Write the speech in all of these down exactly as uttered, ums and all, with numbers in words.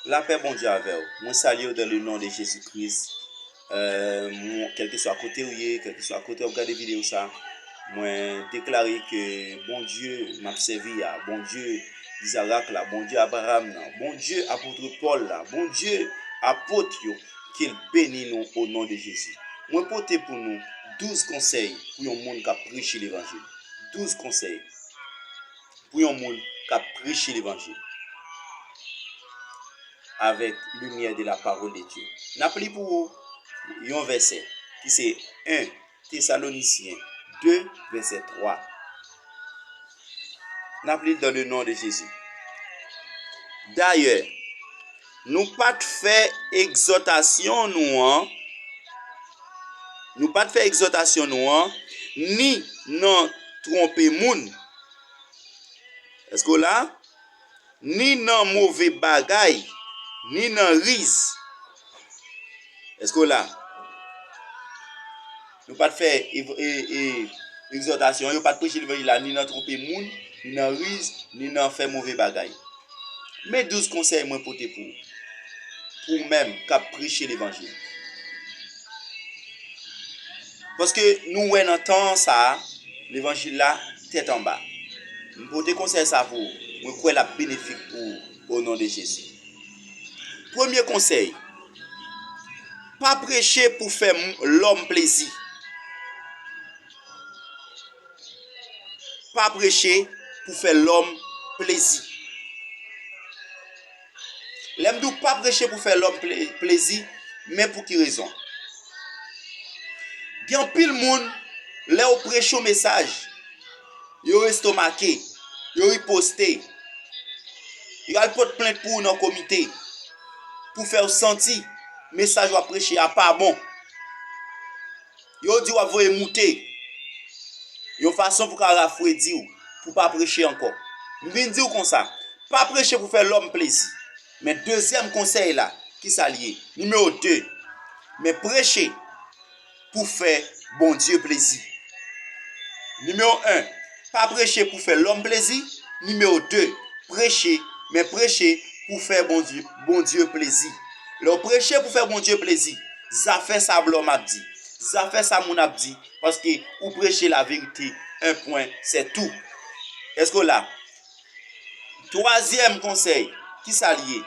Lapè Bondye avè w. Mwen salye w dans le nom de Jésus Christ. Euh, mwen, kèlkeswa kote w ye, kèlkeswa kote w ap gade videyo sa, mwen deklare ke Bondye m ap sèvi a, Bondye Izarak la, Bondye Abraram nan, Bondye apot Pòl la, Bondye apot yo, ke l beni nou o non de Jezi. Mwen pote pou nou douz konsèy pou yon moun k ap preche levanjil. Douz konsèy pou yon moun k ap preche levanjil avèk limyè de la parole de Dieu. N ap li pou ou yon vèsè ki se en Tesalonisyen de, vèsè twa. N ap li l dans le nom de Jésus. Dayè, nou pa t fè egzòtasyon nou an, nou pa t fè egzòtasyon nou an, ni nan twonpe moun. Èske w la? Ni nan move bagay, ni nan riz. Èske w la? Nou pa t fè ev- e- e- egzòtasyon, yo pa t preche levanjil la ni nan twonpe moun, ni nan riz, ni nan fè move bagay. Men douz konsèy mwen pote pou ou, pou ou menm k ap preche levanjil. Paske nou wè nan tan sa a, levanjil la tèt anba. M pote konsèy sa pou ou. Mwen kwè l ap benefik pou ou, o non de Jezi. Premye konsèy, pa preche pou fè m- lòm plezi. Pa preche pou fè lòm plezi. Lè m di w pa preche pou fè lòm ple- plezi, men pou ki rezon? Gen anpil moun, lè w preche yon mesaj, yo estomake, yo riposte, yo al pot plent pou ou nan komite, pou fè w santi mesaj w ap preche a pa bon. Yo di w ap voye moute, yon fason pou ka rafredi w, pou pa preche ankò. M vin di w konsa, pa preche pou fè lòm plezi. Men dezyèm konsèy la, ki sa l ye? Nimewo de, men preche pou fè Bondye plezi. Nimewo en, pa preche pou fè lòm plezi. Nimewo de, preche, men preche pou fè Bondye, Bondye plezi. Lè w preche pou fè Bondye plezi, zafè sa lòm ap di, zafè sa moun ap di, paske ou preche laverite, un point, c'est tout. Èske w la? Twazyèm konsèy, ki sa l ye?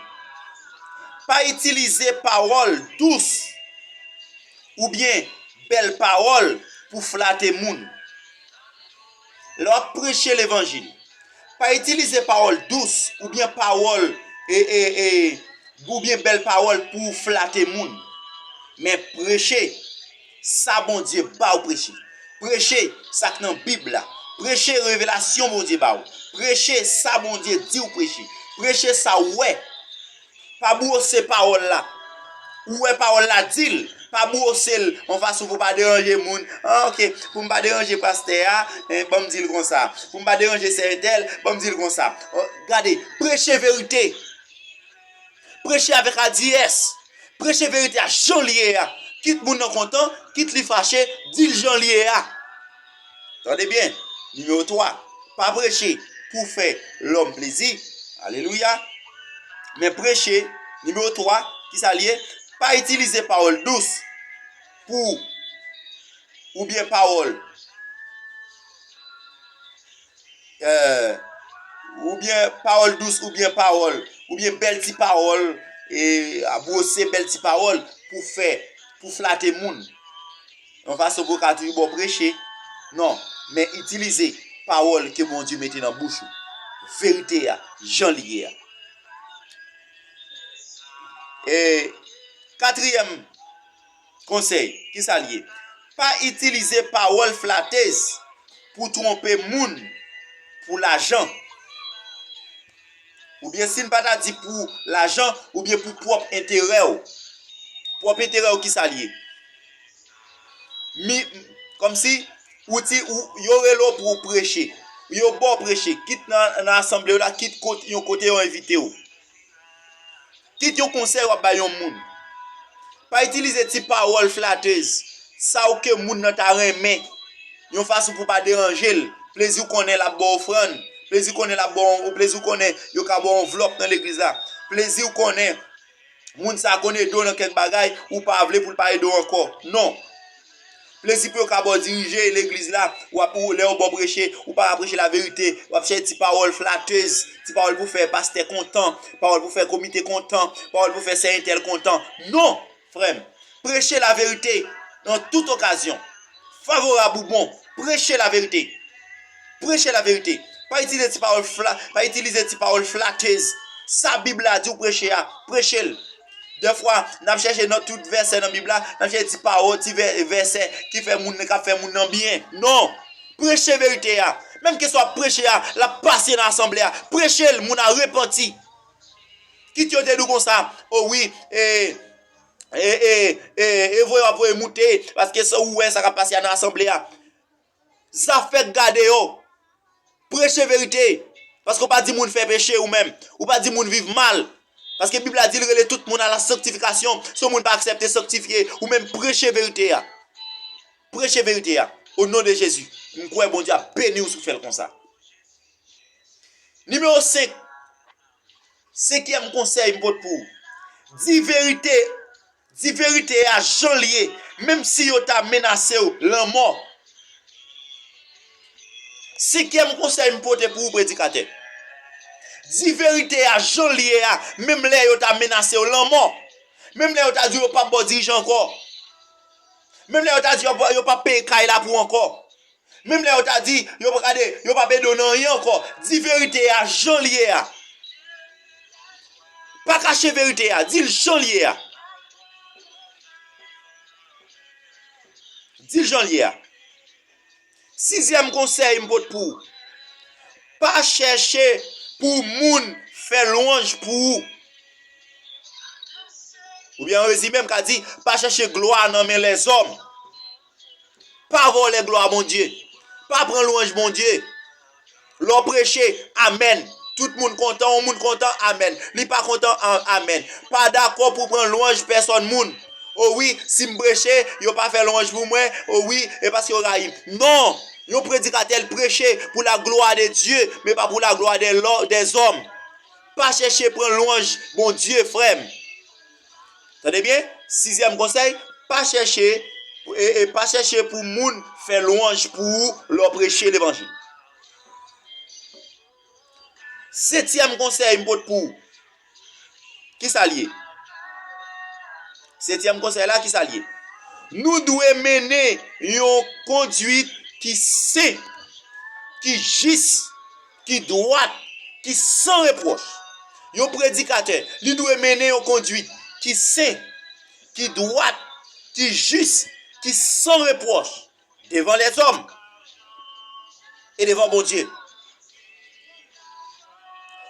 Pa itilize pawòl dous oubyen bèl pawòl pou flate moun. Lè w ap preche levanjil, pa itilize pawòl dous oubyen pawòl e, e, e, oubyen bèl pawòl pou w flate moun. Men preche sa Bondye ba w preche. Preche sa k nan Bib la. Preche revelasyon Bondye ba w. Preche sa Bondye di w preche. Preche sa w wè. Pa bwose pawòl la. Ou wè pawòl la di l, pa bwose l yon fason pou w pa deranje moun. Ah, ok, pou m pa deranje pastè a, eh, ban m di l konsa. Pou m pa deranje sè entèl, ban m di l konsa. Oh, gade, preche verite. Preche avèk adiyès. Preche verite a jan l ye a. Kit moun nan kontan, kit li fache, di l jan l ye a. Tande byen. Nimewo twa, pa preche pou fè lòm plezi. Alelouya. Men preche, nimewo twa, ki sa l ye? Pa itilize pawòl dous pou, oubyen pawòl, eh, oubyen pawòl dous, oubyen pawòl, oubyen bèl ti pawòl, e, a bwose bèl ti pawòl pou fè, pou flate moun. Yon fason pou w ka toujou bon preche. Non, men itilize pawòl ke Bondye mete nan bouch ou. Verite a, jan li ye a. E katriyèm konsèy, ki sa l ye? Pa itilize pawòl flatez pou twonpe moun pou lajan. Oubyen si n pa ta di pou lajan, oubyen pou pwòp enterè w. Pwòp enterè w, ki sa l ye? Mi, kòmsi, ou ti, ou, yo rele w pou w preche. Yo ba w preche, kit nan, nan asanble w la, kit kot, yon kote yo envite w. Kit yon konsèy w ap bay yon moun. Pa itilize ti pawòl flatez, sa w ke moun nan ta renmen, yon fason pou w pa deranje l. Plezi w konnen l ap ba w ofrann. Plezi w konnen l ap ba w, plezi w konnen yo ka ba w anvlòp nan legliz la. Plezi w konnen Moun sa a konn ede w nan kèk bagay, ou pa vle pou l pa ede w ankò. Non. Plezi pou yo ka ba w dirije legliz la, w ap, ou, lè yo ba w preche, ou pa ka preche laverite, w ap chèche ti pawòl flatez, ti pawòl pou fè pastè kontan, pawòl pou fè komite kontan, pawòl pou fè sè entèl kontan. Non, frè m, preche laverite nan tout okazyon. Favorab ou bon, preche laverite. Preche laverite. Pa itilize ti pawòl fla, pa itilize ti pawòl flatez. Sa Bib la di w preche a, preche l. Dèfwa, n ap chèche nan tout vèsè nan Bib la, n ap chèche ti pawòl, ti vè-, vèsè ki fè moun nan, k ap fè moun nan byen. Non! Preche verite a. Menm kesyon w ap preche a, l ap pase nan asanble a. Preche l, moun a repanti. Kit yo te di w konsa, o wi, e, e, e, e, e voye w ap voye moute, paske sa ou wè sa k ap pase a nan asanble a. Zafè k gade yo. Preche verite. Paske w pa di moun fè peche ou menm. Ou pa di moun viv mal. Paske Bib la di l rele tout moun a la sanktifikasyon. Si yon moun pa aksepte sanktifye, ou menm preche verite a. Preche verite a. O non de Jezi. M kwè Bondye ap beni w si w fè l konsa. Nimewo senk. Senkyèm konsèy m pote pou ou. Di verite. Di verite a jan l ye, menm si yo ta menase w lanmò. Senkyèm konsèy m pote pou ou, predikatè. Di verite a jan l ye a, menm lè yo ta menase w lanmò. Menm lè yo ta di w yo p ap ba w dirije ankò. Menm lè yo ta di yo p ap, yo p ap peye kay la pou ou ankò. Menm lè yo ta di, yo pa gade, yo pa ede w nan anyen ankò. Di verite a jan l ye a. Pa kache verite a, di l jan l ye a. Di l jan l ye a. Sizyèm konsèy m pote pou ou. Pa chèche pou moun fè lwanj pou ou. Oubyen an rezime, m ka di, pa chèche glwa nan men lèzòm. Pa vòlè glwa Bondye. Pa pran lwanj Bondye. Lè w preche, amèn. Tout moun kontan, yon moun kontan, amèn. Li pa kontan, a-, amèn. Pa dakò pou pran lwanj pèsòn moun. O wi, si m preche, yo pa fè lwanj pou mwen. O wi, e paske yo rayi m. Non! Yon predikatè, l preche pour la gloire de Dieu, men pa pour la gloire des lo-, des hommes. Pa chèche pran lwanj Bondye, frè m. Tande byen, sizyèm konsèy, pa chèche, e, e, pa chèche pou moun fè lwanj pou ou lè w preche levanjil. Setyèm konsèy m pot pou ou. Kisa l ye? Setyèm konsèy la, kisa l ye? Nou dwe mennen yon konduit ki sen, ki jis, ki dwat, ki san repwòch. Yon predikatè, li dwe mennen yon konduit ki sen, ki dwat, ki jis, ki san repwòch devan lèzòm e devan Bondye.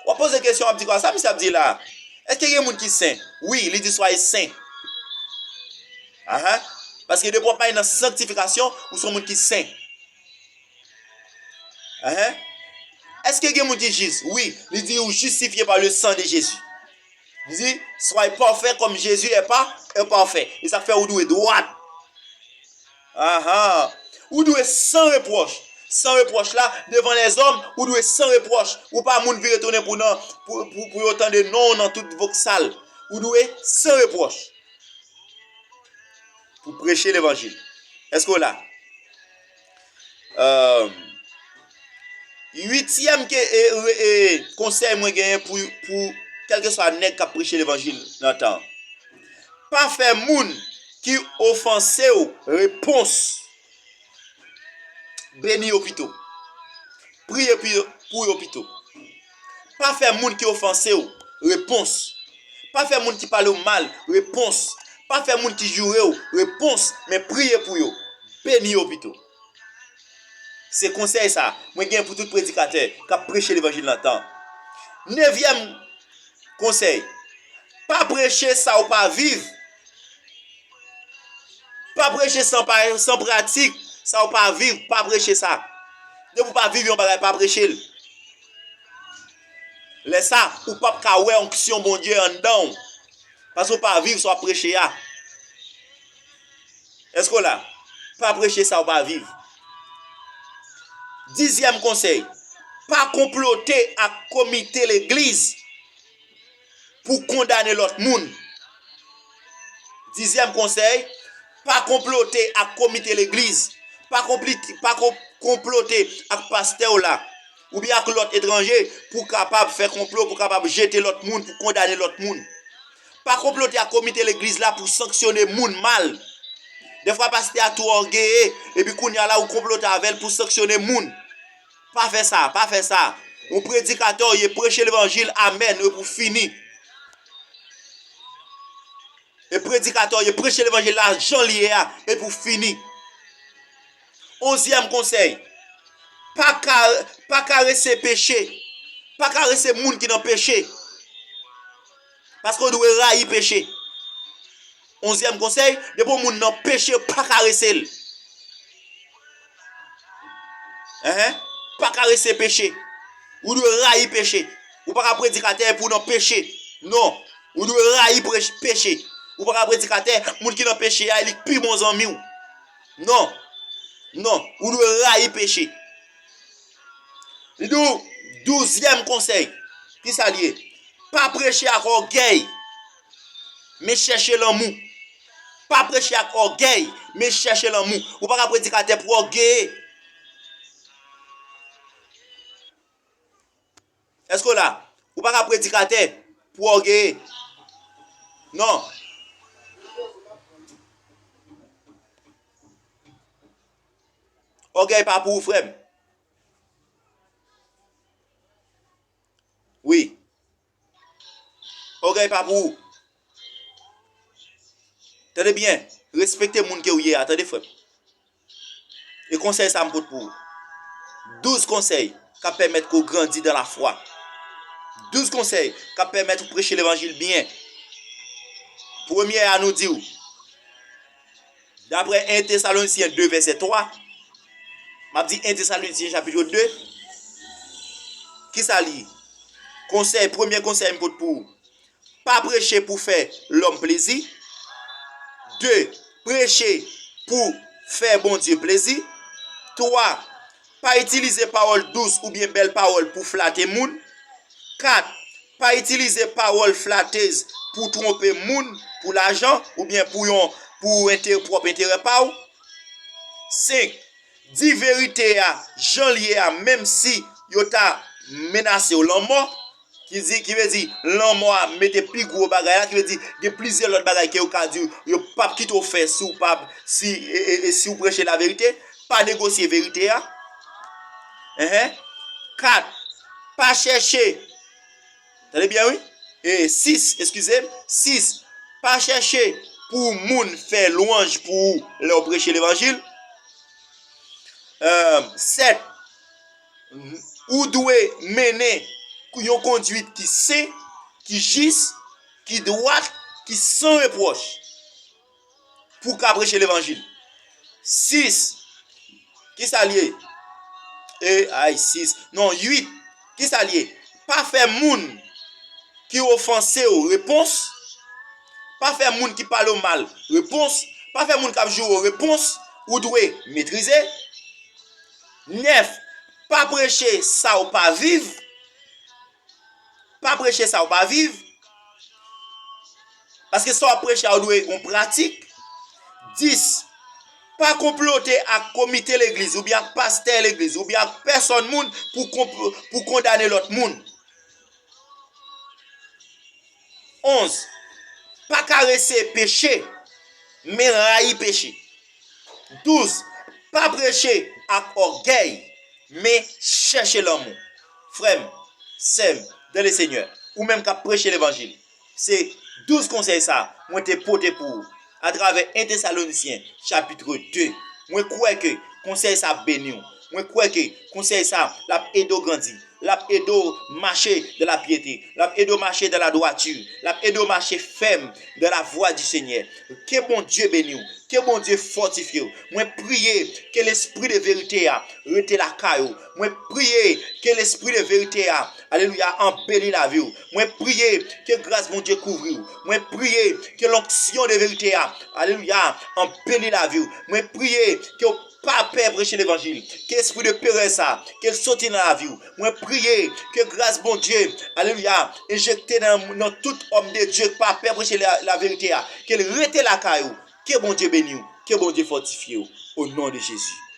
W ap poze kesyon, w ap di, "Kwa sa misye ap di la? Èske gen moun ki sen?" Wi, li di, "Soyez saints." Ahan. Paske depi w ap pale nan sanktifikasyon, ou se yon moun ki sen. Ahan. Èske gen moun ki jis? Wi, li di, "Ou justifié par le sang de Jésus." Li di, "Soyez parfaits comme Jésus est pa-, est parfait." E sa k fè ou dwe dwat. Ahan. Ou dwe san repwòch. San repwòch la, devan lèzòm, ou dwe san repwòch. Ou pa moun vire tounen pou nan, pou, pou, pou yo tande non w nan tout voksal. Ou dwe san repwòch. Pou preche levanjil. Èske w la? Èm, uityèm ke, e, e, e, konsèy mwen genyen pou, pou kèlkeswa nèg k ap preche levanjil nan tan an. Pa fè moun ki ofanse w repons. Beni yo pito. Priye pou yo, pou yo pito. Pa fè moun ki ofanse w repons. Pa fè moun ki pale w mal repons. Pa fè moun ki joure w repons, men priye pou yo. Beni yo pito. Se konsèy sa mwen gen pou tout predikatè k ap preche levanjil nan tan. Nevyèm konsèy, pa preche sa w pa viv. Pa preche san pa, san pratik, sa w pa viv, pa preche sa. Depi w pa viv yon bagay, pa preche l. Lè sa, ou p ap ka wè onksyon Bondye anndan w. Paske w pa viv sa w ap preche a. Èske w la? Pa preche sa w pa viv. Dizyèm konsèy, pa konplote ak komite legliz pou kondane lòt moun. Dizyèm konsèy, pa konplote ak komite legliz. Pa konplite, pa ko-, konplote ak pastè w la, oubyen ak lòt etranje, pou kapab fè konplo, pou kapab jete lòt moun, pou kondane lòt moun. Pa konplote ak komite legliz la pou sanksyone moun mal. Dèfwa pastè a twò ògeye, epi kounye a la ou konplote avè l pou sanksyone moun. Pa fè sa, pa fè sa. Yon predikatè w ye, preche levanjil, amèn, epi w fini. E predikatè w ye, preche levanjil la jan l ye a, epi w fini. Onzyèm konsèy, pa ka-, pa karese peche. Pa karese moun ki nan peche. Paske w dwe rayi peche. Onzyèm konsèy, depi yon moun nan peche, pa karese l. Enhen. Pa karese peche. Ou dwe rayi peche. Ou pa ka predikatè pou nan peche. Non. Ou dwe rayi pre-, peche. Ou pa ka predikatè, moun ki nan peche a, li k pi bon zanmi w. Non. Non. Ou dwe rayi peche. Li di w, douzyèm konsèy. Kisa l ye? Pa preche ak ògèy, men chèche lanmou. Pa preche ak ògèy, men chèche lanmou. Ou pa ka predikatè pou ògeye. Èske w la? Ou pa ka predikatè pou ògeye. Non. Ògèy pa pou ou, frè m. Wi. Ògèy pa pou ou. Tande byen, respekte moun ke w ye a, tande frè m. E konsèy sa m pot pou ou. Douz konsèy k ap pèmèt ke w grandi dan lafwa. Douz konsèy k ap pèmèt ou preche levanjil byen. Premye a nou di w, daprè en Tesalonisyen de vèsè twa, m ap di en Tesalonisyen chapit de, kisa li? Konsèy, premye konsèy m pot pou ou. Pa preche pou fè lòm plezi. De, preche pou fè Bondye plezi. Twa, pa itilize pawòl dous oubyen bèl pawòl pou flate moun. Kat, pa itilize pawòl flatez pou twonpe moun pou lajan oubyen pou yon, pou ente-, pwòp enterè pa w. Senk, di verite a jan l ye a, menm si yo ta menase w lanmò. Ki di, ki vle di, lanmò a mete pi gwo bagay la, ki vle di, gen plizyè lòt bagay ke yo ka di w, yo p ap kite w fè si w p ap, si, e, e, e si w preche laverite, pa negosye verite a. Enhen. Kat, pa chèche, tande byen wi, e sis, eskize m, sis, pa chèche pou moun fè lwanj pou ou lè w preche levanjil. Sèt, ou dwe mennen yon kondwit ki sen, ki jis, ki dwat, ki san repwòch pou w ka preche levanjil. Sis, kisa l ye? E, ay, sis. Non, uit. Kisa l ye? Pa fè moun ki ofanse w repons. Pa fè moun ki pale w mal repons. Pa fè moun k ap joure w repons. Ou dwe metrize. Nèf, pa preche sa w pa viv. Pa preche sa w pa viv. Paske sa w ap preche a, ou dwe gon pratik. Dis, pa konplote ak komite legliz, oubyen ak pastè legliz, oubyen ak pèsòn moun pou konp-, pou kondane lòt moun. Onz, pa karese peche, men rayi peche. Douz, pa preche ak ògèy, men chèche lanmou. Frè m, sè m, dans le Seigneur, ou menm k ap preche levanjil, se douz konsèy sa mwen te pote pou ou atravè en Tesalonisyen, chapit de. Mwen kwè ke konsèy sa ap beni w. Mwen kwè ke konsèy sa l ap ede w grandi. L ap ede w mache dans la piété. L ap ede w mache dans la droiture. L ap ede w mache fèm dans la voie du Seigneur. Ke Bondye beni w. Ke Bondye fòtifye w. Mwen priye ke lespri de verite a rete lakay ou. Mwen priye ke lespri de verite a, alelouya, anbeli lavi w. Mwen priye ke gras Bondye kouvri w. Mwen priye ke lonksyon de verite a, alelouya, anbeli lavi w. Mwen priye ke w pa pè preche levanjil. Ke espri de perè sa, ke l soti nan lavi w. Mwen priye ke gras Bondye, alelouya, enjekte nan, nan tout òm de Dye ki pa pè preche la, laverite a. Ke l rete lakay ou. Ke Bondye beni w. Ke Bondye fòtifye w. O non de Jezi.